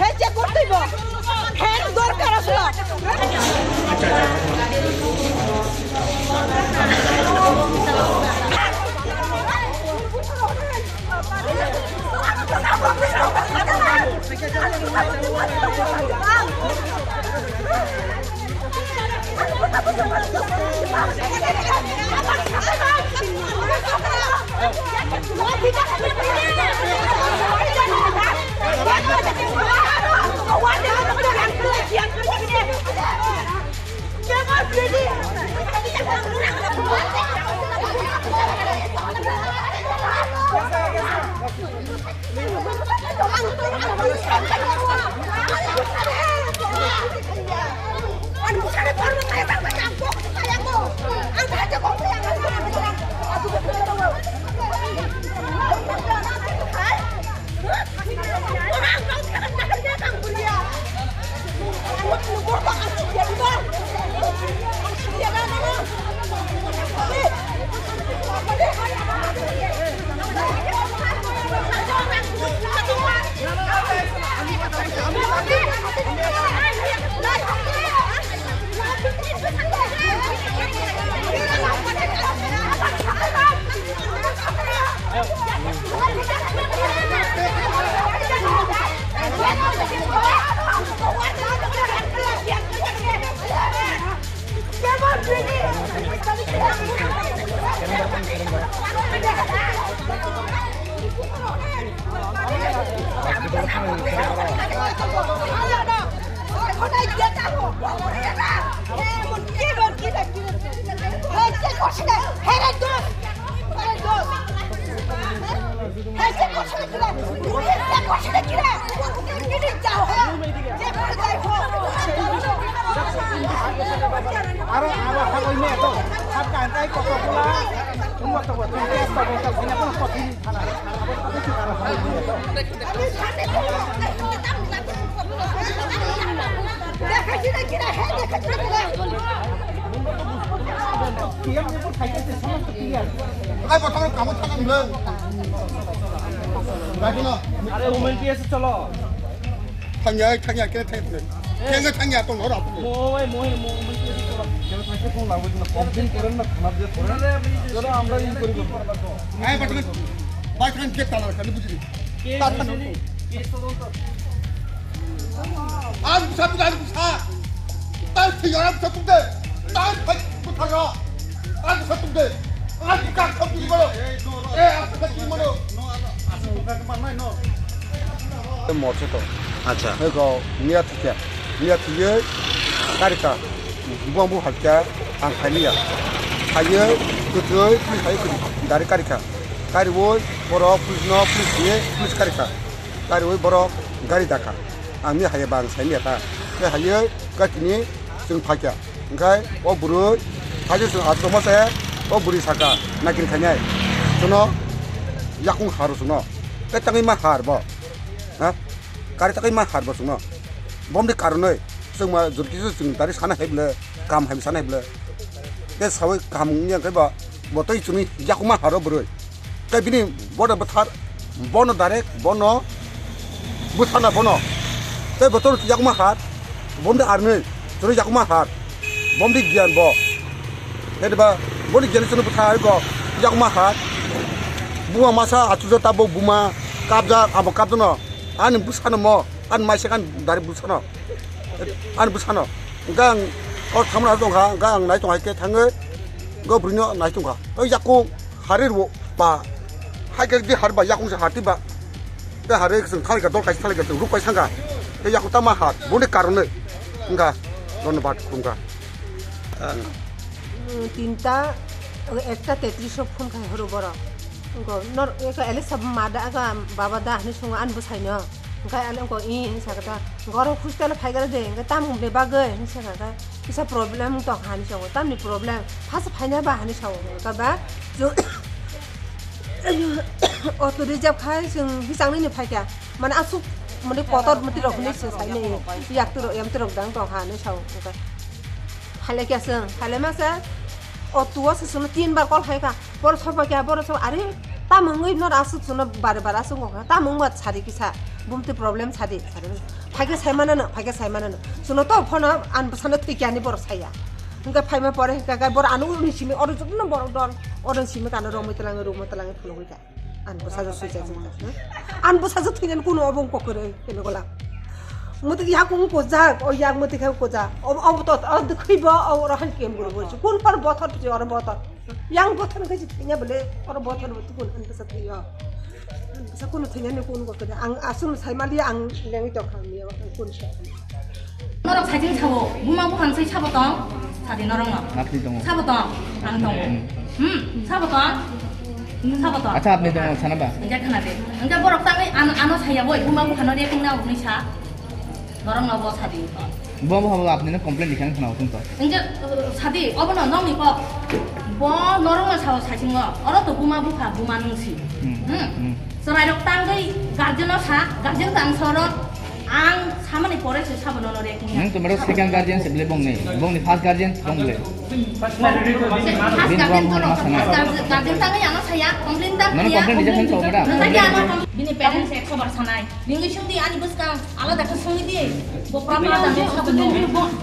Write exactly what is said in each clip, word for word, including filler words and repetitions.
He check করতেইব। Hand দরকার আসলে। Aro aro hagoi ne to, hagka antai koko pula, umma to ko, tun tes to ko, tun ko, tun ko, tun ko, tun ko, tun ko, tun ko, Ai, botol kamu tangan belum. Lagi no. আরে, women TSC চলো। থাঙ্গিয়া, থাঙ্গিয়া, কেন থাঙ্গিয়া? কেন থাঙ্গিয়া, তো নরক। মোহন ভাই, মোহন, মোহন টিএসসি চলো। কেন থাঙ্গিয়া, কোন লাগবে না? কমপ্লেন করেন না, থানা দিয়ে করেন। চলো, আমরা ই করি। এই, বর্তমান, বর্তমান যে তালা, খালি বুঝলি। কে তার বুঝলি? কে তদন্ত? Ang bisa, bisa, bisa. Ang bisa, bisa. Ang bisa, bisa. Ang bisa, bisa. Ang bisa, bisa. Eh, ang bisa, bisa. Morse to. Acha. Ego, niya thikya. Niya thikya. Karika. Buang bu hakya. Ang khainiya. Khaye, kutui, khaye, kutui. Dari karika. Kari woi, borok, police no, police ye, police karika. Kariwi borok gari dakha. Ang ni haiya bang saimya ta. Tei haiya gatini chwng phaikya. Hwnkhe o bwrwi haiya chwng achukma se o bwrwi saka nakin khainai. Chwngno yakung haro chwngno. Tei tangwi ma har bo. Ha? Kari tangwi ma har bo chwngno. Bomni karonwi chwngma jurkisa chwng dari sana hai bwle, kam hai sana hai bwle. Tei sawi kaham wngya khe ba bo tei chwngwi yakungma haro bwrwi. Tei bini bono bwthar, bono direct, bono bwtharna bono. Tei bo toro yakungma har, bomni arnwi chwngwi yakungma har, bomni giyan bo. Tei ba boni giyan chwngno bwthar bo yakungma har. Buma masa achukjak tabuk buma kapjak, abo kapjakno. Ani bwsano mo, ani maising ani dari bwsano. Ani bwsano. Hwnkhe ang kok thamna tongkha, hwnkhe ang nai tongkha, hai khe thangwi, hwnkhe bwrwino nai tongkha. O yakung hari rwo ba, hai khe di har ba, yakung se har twi ba. Tei hari chwng thangkha, dol kaisa thangkha, chwng ruk kaisa thangkha. Tei yakung tama har, boni karonwi. Hwnkha, dhonnobad, khulumkha. Ang. Tinta, ekta tetris o phone khai horo borok. Wngkha, nor-, eka ele sab ma da, eka baba da hinwi songo ani bwsaino. Hwnkhe ele wngkha, "Ih," hinwi sakha ta, "Hwnkhe oro hostel phai khe de, hwnkhe tamo hwnwi bagwi?" hinwi sakha khe, "Kisa problem wng tongkha," hinwi sakha, "Tamni problem? Phasa phaina ba?" hinwi sakha, hwnkhe ba chwng auto reserve khai chwng hisang nini phaikha, mane aswk mane kotor mwtwi rok hinwi se sainai, yak twi rok, em twi rok dang tongkha hinwi sakha, hwnkhe. Phailai khe chwng, phailai ma se, auto o se chwngno tin bar call khai kha. Borok sokbai kha, borok sok, are, tamo wngwi noro aswk chwngno bare bare aswk wngkha, tamo wngba sadi kisa, bumtwi problem sadi, sadi. Phaikhe saimanano, phaikhe saimanano. Chwngno to phone ani bwsano thwikha hinwi borok saya. Hwnkhe phaima pore hwnkha khe borok ano uni simi oro jotono borok dol, oro simi kano romwi twlangwi, romwi twlangwi phunugwi kha. Ani bwsajwk suijak jwk jak, hmm? Ani bwsajwk thwinani kunu obo wngkha kwrwi, kunu gola. Mwtwi yakung wngkha jak, o yak mwtwi khe wngkha jak. Obo, obo to, o dwkhwibo, o oro hai kem guru bo. Kun phar bothor, oro bothor. Yang bothor khe si thwina bole, oro bothor bo tukun, ang bwsa thwiyo. Ang bwsa kunu thwinani kunu bo kwrwi. Ang aswk sai maliya, ang lengwi tongkha, ang liya, ang kunu sa. Norok saichung sao, buma buphang sai sabo tong, sadi norok no. Apni tongo. Sabo tong, ang tongo. Hmm. Hmm, sabo tong. Hmm, sabo tong. Acha, apni tongo, sana ba? Hingke khana de. Hingke borok tangwi ano, ano saya boi, buma buphano de kungna ugni sa. Norok no bo sadi. Bo bo bo apni no complain dikhan khana utung to. Hingke, uh, sadi, obo no nokni kok. Bo norok no sao saichungo. Oro to buma bupha, buma nungsi. Hmm. Hmm. Hmm. Chwrairok tangwi guardian no sa, guardian tang sorok. Ang samani pore se sabo nono react wngya. Nang to mero second guardian se bele bongni, bongni first guardian bong bele. Se first guardian to no, first guardian, guardian tangwi ano saya, complain tang. Nono ya, complain dijak complain. Nang ya ano bini parents ek khobar sanai. Ningwi sungdi ani bwskang alada khe sungwi di. Bo pura pura tangwi sabo no.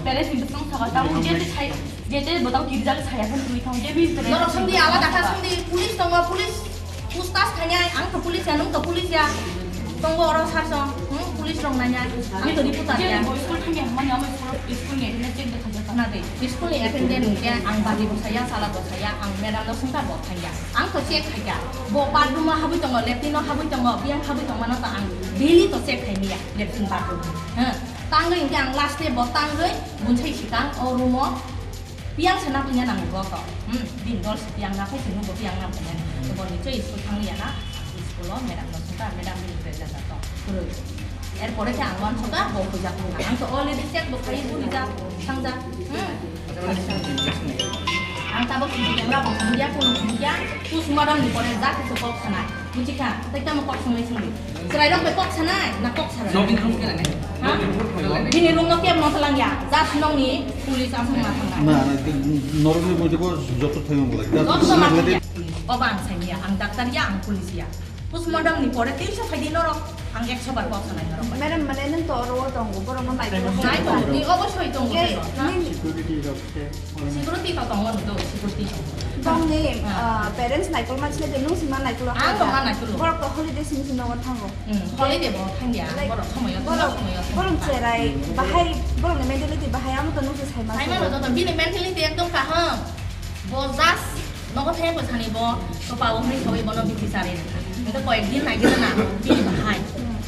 Parents ni bwskang saba tang je je sai, je je bo tang kirjak saya khe sungwi thang je bi. Norok sungdi alada khe sungdi, police tongo, police. Puchtas khainai, ang to police ya, nwng to police ya. Tongo oro sar song, hmm, police rok nainai. Ang to reporter ya. Bo school thangya, mani amo school, school ni attendance check de khajak. Na de, school ni attendance hwnkhe ang bari bo saya, sala bo saya, ang madam no swngkha bo thangya. Ang to check khaikha. Bo bathroom o habwi tongo, latrine o habwi tongo, biyang habwi tongmano to ang daily to check khaimya, latrine bathroom. Hmm. Tangwi hwnkhe ang last day bo tangwi bunsai sikang o room o. Piyang se na phaiya nang bo to. Hmm, din dol se piyang na phai se nungbo piyang na phaiya. To bo ni choi school thang liya na. School o madam no sungka, madam ni present to. Kuroi. Er pore khe ang wan sungka bo puja khna. Ang to already check bo khai bu ni ja thang ja. Hmm. Ang tabok sidi camera bo sidi ya, phone sidi ya. Postmortem ni pore ja khe kok sanai. Buchikha, tei tamo kok sanai sini. Chwrairok bai kok sanai, na kok sanai? Nogin room khe nani? Ha? Bini room no kebo no tlang ya. Just nongni police aswk ma thangna. Na, na, norokni bujiko joto thangwi wnglaikha. Joto ma thangya. Obo ang saiya, ang doctor ya, ang police ya. Postmortem ni pore teisa phaidi norok, ang ekso bar kok sanai norok bai. Madam, mane nwng to oro o tongo, borok no nai tongo. Nai tongo, ni obo soi tongo. Ye, ha? Nini security rok khe. Security to tongo, no, security tongo. Tongni, ah, parents naikol ma sile de, nung sima naikol. Ang to ma naikol. Borok to holiday simi simi nogo thango. Hmm, holiday bo thangya, like, borok somoyo, borok, somoyo borok thangya. Cherai, bahai, borok ni mentality bahai, amo to nung se sai ma. Sai ma no joto, bini mentality ekdom kaham. Bo just nogo thangya ko sani bo, to pa umri sawi bono bithi sari. Ento koyek din lagi na, bini bahai,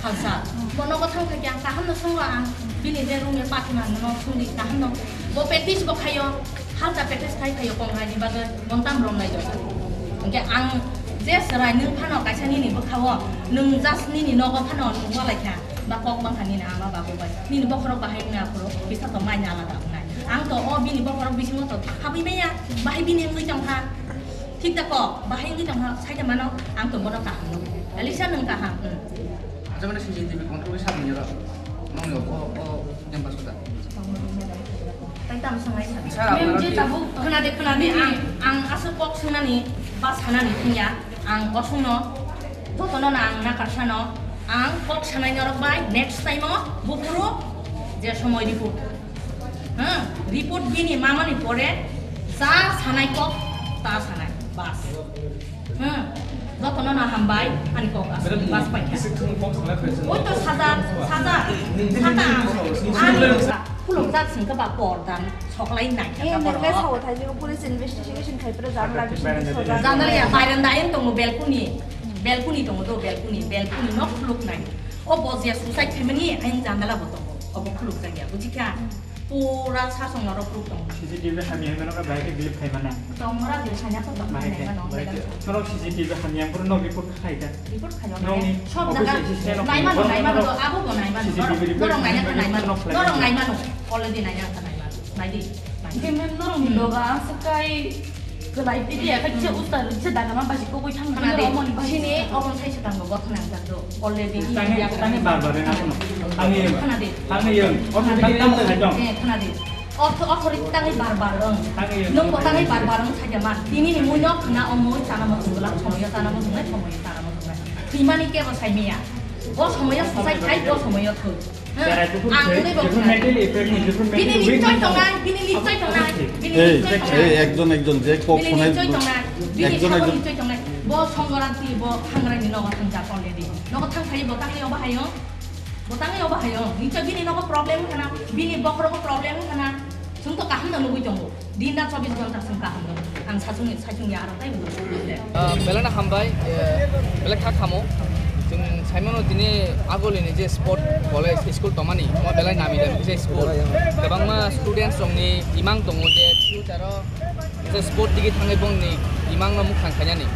halsa. Bo nogo thang thangya, kaham no sungwa ang, bini je room e pathima no sungdi, kaham no. Bo practice bo khayo, halsa practice khai khayo, kong hai ni bagwi, montam rom nai jot. Hingke ang je chwrai nwng phano kaisa nini bwkhao, nwng just nini nogo phano nwng walai kha, ba kok bangkha nini ama babu bai. Nini bokhorok bahai wngya aphuru, kisa to maina alada wngnai. Ang to o bini bokhorok bisingo to habwi maya, bahai bini wngwi tongkha. Thik da kok, bahai wngwi tongkha, saida mano, ang to bono kaham nukgo. Elisa nwng kaham, hmm. Acha mane C C T V control sa manya ra. Nong yo, o, o, yang pas sudah. Tai tam sangai sa. Sir, mem je tabuk khna de, khna de, ang, ang aswk kok swngnani ba sanani thungya, ang osungno, jotono na ang nakar sano, ang kok sanai norok bai, next time o, buphuru, je somoi report. Hmm, report bini mamani pore, ja sanai kok, ta sanai, bas. Hmm. Jotono no hambai, ani kok aswk bas paikha. Oi to saja, saja, saka, ani khulumjak singkha ba pordan soklai naikha borok. Police investigation khai pura jang lagi sini soja. Jandala ya, baranda ayang tongo, balcony, balcony tongo do, balcony, balcony no khuluk nai. O bojya suicide khaimani ayang jandala bo tongo, obo khuluk jagya, bujikha? Pura sasong norok ruk tongo. C C T V hamya hwnwi norok bahai khe clip khai mano. Tongmora je sanya ko tongmora bahai khe, nai mano. Bahai khe. Norok C C T V hamya hwnwi norok report khai da. Report khai mano. Nokni sob jaga office assistant nai mano, nai mano, norok abo bo nai mano. C C T V report norok nai mano, nai mano. Norok nai mano. Already nai mano, nai mano. Nai di, nai di. Mem norok doga sekai. Kwlai tidi ya, kisa usta, kisa dagama basi kogoi thang. Khana de, bini romoni basi. Sini obon sai se tango, bo khana ang jakdo. Already tani, tani bar bar wngkha no. Tani yang. Khana de. Tani yang. Khana de. Tani yang. Eh, khana de. Ortho, ortho ri tani bar bar wng. Tani yang. Nung bo tani bar bar wng sai jaman. Tini ni mui nok khana o mui chana mo sungla, somoyo chana mo sungnai, somoyo chana mo sungnai. Timani ke bo sai miya. Bo somoyo susai khai, bo somoyo thuk. Ang tei bo khna. Bini lichoi tongnai, bini lichoi tongnai, bini lichoi tongnai. Ei, ei, ekjon, ekjon, je kok sonai. Bini lichoi tongnai, bini ekjon, ekjon. Lichoi tongnai. Bo Songorati, bo Hangrani nogo thangjak already. Nogo thangphai bo tangwi obo hayung. Bo tangwi obo hayung. Nichoi bini nogo problem khana, bini bokhorogo problem khana. Chwng to kaham no nugwi tongo. Din da chobbish ghonta chwng kaham no. Ang sachung, sachung ya aro tei bo. Ah, belai no hambai, eh, belai kha khamo. Chwng saimano tini agolini je sport college school tongmani, omo belai nami dam kisa school. Kwbangma students rokni imang tongo je future o je sport digi thangwi bongni imangno mukhang khainani.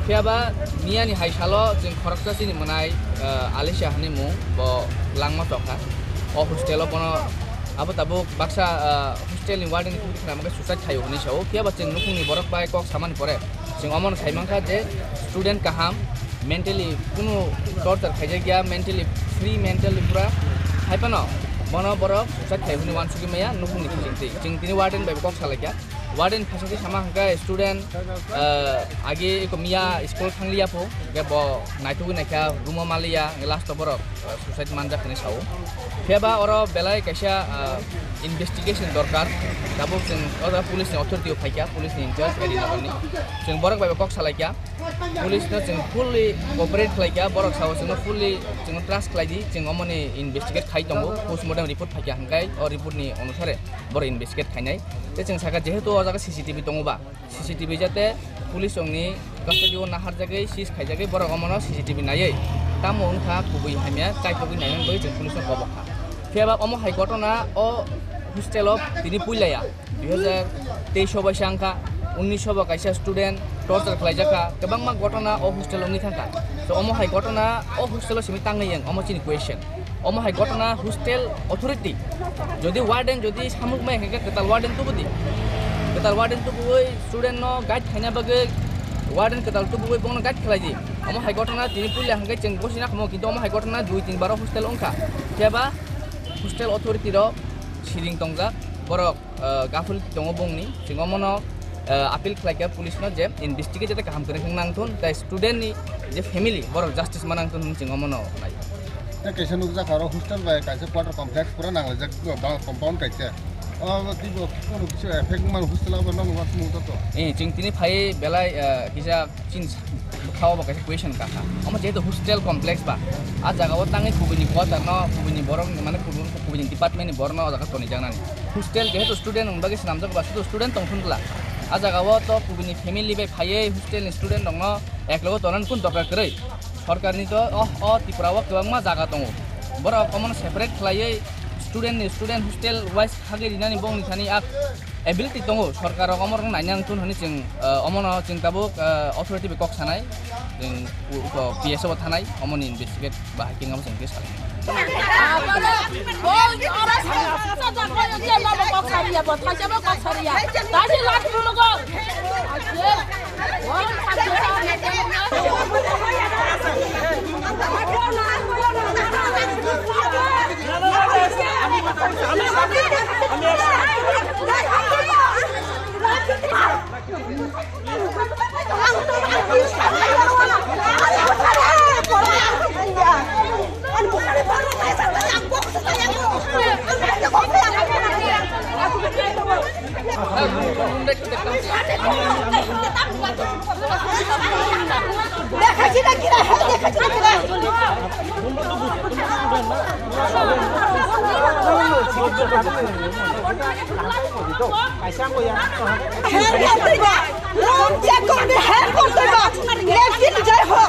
Phiya ba miyani hai salo chwng khoroksa chini mwnai, eh, Alisha hinwi mung, bo langma chokha. O hostel o bono abo tabuk baksa, eh, hostel ni warden ni khna mangkhe suicide khaio hinwi sao. Phiya ba chwng nukhungni borok bai kok samani pore chwng omono sai mankha je student kaham, mentally kunu torture khaijak ya, mentally free, mentally pura hai phano bono borok suicide khaio hinwi uansugwi maya nukhungni khijing twi. Chwng tini warden bai bo kok salaikha. Warden phaisingtwi sama hwnkhe student, eh, agi eko miya school thangliya pho, hwnkhe bo naithogwi naikha room o maliya, hwnkhe last o borok, eh, suicide manjak hinwi sao. Phiya ba oro belai kaisa, eh, investigation dorkar. Tabuk chwng o jaga police ni authority o phaikha, police ni in charge Edi Nagarni. Chwng borok bai bo kok salaikha. Police no chwng fully cooperate khlaikha, borok sao chwngno fully chwngno trust khlaidi, chwng omoni investigate khai tongo, postmortem report phaikha hwnkhe o report ni onusare borok investigate khainai. Tei chwng sakha, jehetu o jaga C C T V tongo ba, C C T V jate police rokni custody o naharjagwi seize khaijagwi borok omono C C T V naiwi tamo wngkha kubui hamya chaithogwi nainani bagwi chwng police no kobokha. Phiya ba omo hai gotona o hostel o tini puilaya. Dui hazar teis o bai se wngkha, unnish o bo kaisa student torture khlaijakha, kwbangma gotona o hostel wngwi thangkha. So, omo hai gotona o hostel o simi tangwi yang, omo chini question. Omo hai gotona hostel authority, jodi warden jodi samuk mai hwnkhe kwtal warden tubudi, kwtal warden tubuwi student no guide khaina bagwi warden kwtal tubuwi bongno guide khlaidi. Omo hai gotona tini puila hwnkhe chwng bosi nakhamo, kintu omo hai gotona dui tin bar o hostel wngkha. Phiya ba hostel authority rok siring tongjak, borok, ah, gaphul tongo bongni, chwng omono, ah, appeal khlaikha police no je investigate jate kaham kwrwng wng nangthun, tei student ni je family borok justice manangthun hwnwi chwng omono khlai. Tei kaisa nukjakha oro hostel bai kaisa quarter complex pura nanglaijak, ba compound kaisa. O teibo kunu kisa effect wngmano hostel o, abo nono uansukmung joto. Eh, chwng tini phai belai, ah, kisa chini bwkha o bo kaisa question kakha. Omo jehetu hostel complex ba, a jaga o tangwi kubui ni quarter no, kubui ni borok ni, mane kubui, kubui ni department ni borok no o jaga tonijak nani. Hostel jehetu student ni bagwi swnamjak ba, sudu student tong thun bwla. A jaga o to kubui ni family bai phaiwi hostel ni student rok no eklogo tonani kun dorkar kwrwi. Sorkar ni to o, o Tripura o kwbangma jaga tongo. Borok omono separate khlaiwi student ni student hostel wise khagwi rinani bongni thani a ability tongo, sorkar rok omo rok naina wngthun hwnwi chwng, ah, omono chwng tabuk, ah, authority bai kok sanai, chwng u-, uko P S O bo thanai, omoni investigate bahai khe wngma chwng khe salai. Help kortoi ba. Room check kortoi, help kortoi ba. Latrine ni jai ho.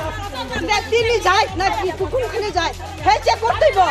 Latrine ni jai, na kukum khani jai. He check kortoi ba.